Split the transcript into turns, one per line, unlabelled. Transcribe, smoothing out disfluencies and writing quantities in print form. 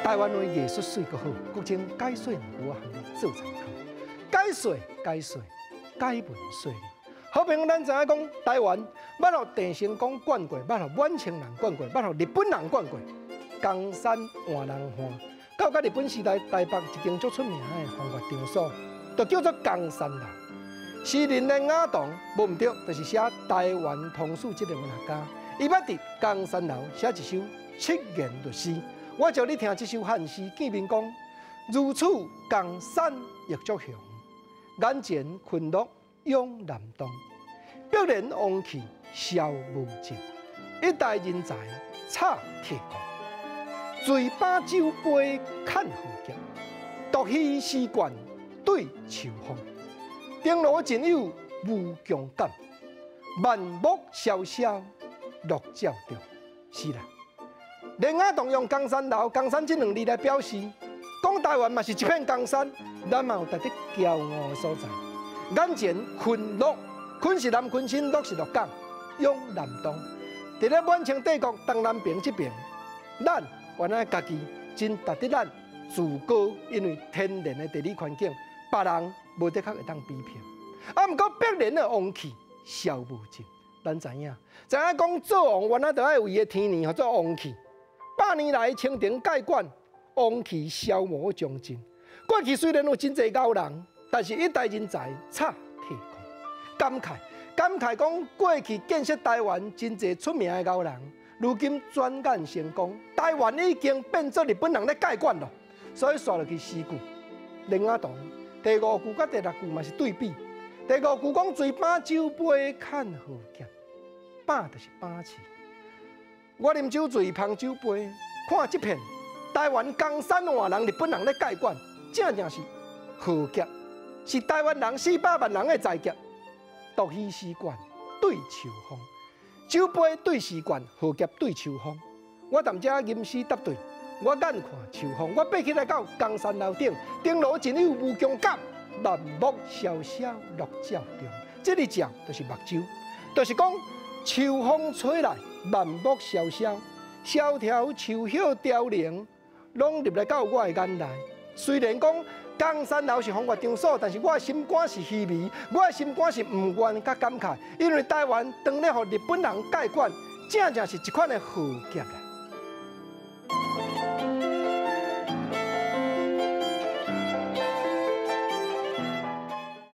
台灣話藝術媠閣好，國情解說毋過我含你做參考。解說解說解文說理。好朋友，咱知影講台灣捌予鄭成功管過，捌予滿清人管過，捌予日本人管過。江山換人換，到佮日本時代，台北一間足出名的風月場所，就叫做江山樓。詩人連雅堂，無毋對，就是寫《台灣通史》這个文學家，伊捌佇江山樓寫一首七言律詩。我叫你聽這首漢詩，見面講：如此江山亦足雄，眼前昆鹿湧南東，碧連王氣消無盡，一代人才插鐵礦，醉把酒杯看浩劫，獨喜詩冠對秋風。登樓盡有無窮感，萬木蕭蕭落照中。是啦，連雅堂用江山樓、江山這兩字來表示，講台灣嘛是一片江山，咱嘛有值得驕傲的所在。眼前昆鹿，昆是南鯤鯓，鹿是鹿港，湧南東。佇咧滿清帝國東南邊這邊，咱原來家己真值得咱自豪，因為天然的地理環境，別人無的確會當比拼。啊，毋過百年的王氣消無盡，咱知影，知影講做王原來著愛為的天年號做王氣。百年來清廷蓋管，王氣消磨將盡。過去雖然有真濟𠢕人，但是一代人才插鐵礦，感慨感慨講過去建設台灣真濟出名的𠢕人，如今轉眼成功，台灣已經變做日本人咧蓋管咯。所以紲落去詩句，連雅堂第五句佮第六句嘛是對比。第五句講醉把酒杯看浩劫，把就是把持。我啉酒醉捧酒杯，看這片台灣江山換人，日本人咧蓋管，正正是浩劫，是台灣人400萬人的災劫。獨喜詩冠對秋風，酒杯對詩冠，浩劫對秋風。我踮遮吟詩答對，我眼看秋風，我爬起來到江山樓頂，登樓盡有無窮感，萬木蕭蕭落照中。這个照就是目睭，就是講秋風吹來，萬木蕭蕭，蕭條樹葉凋零，攏入來到我的眼內。雖然講江山樓是風月場所，但是我的心肝是稀微，我的心肝是毋願佮感慨，因為台灣當咧予日本人蓋管，正正是這款的浩劫啦。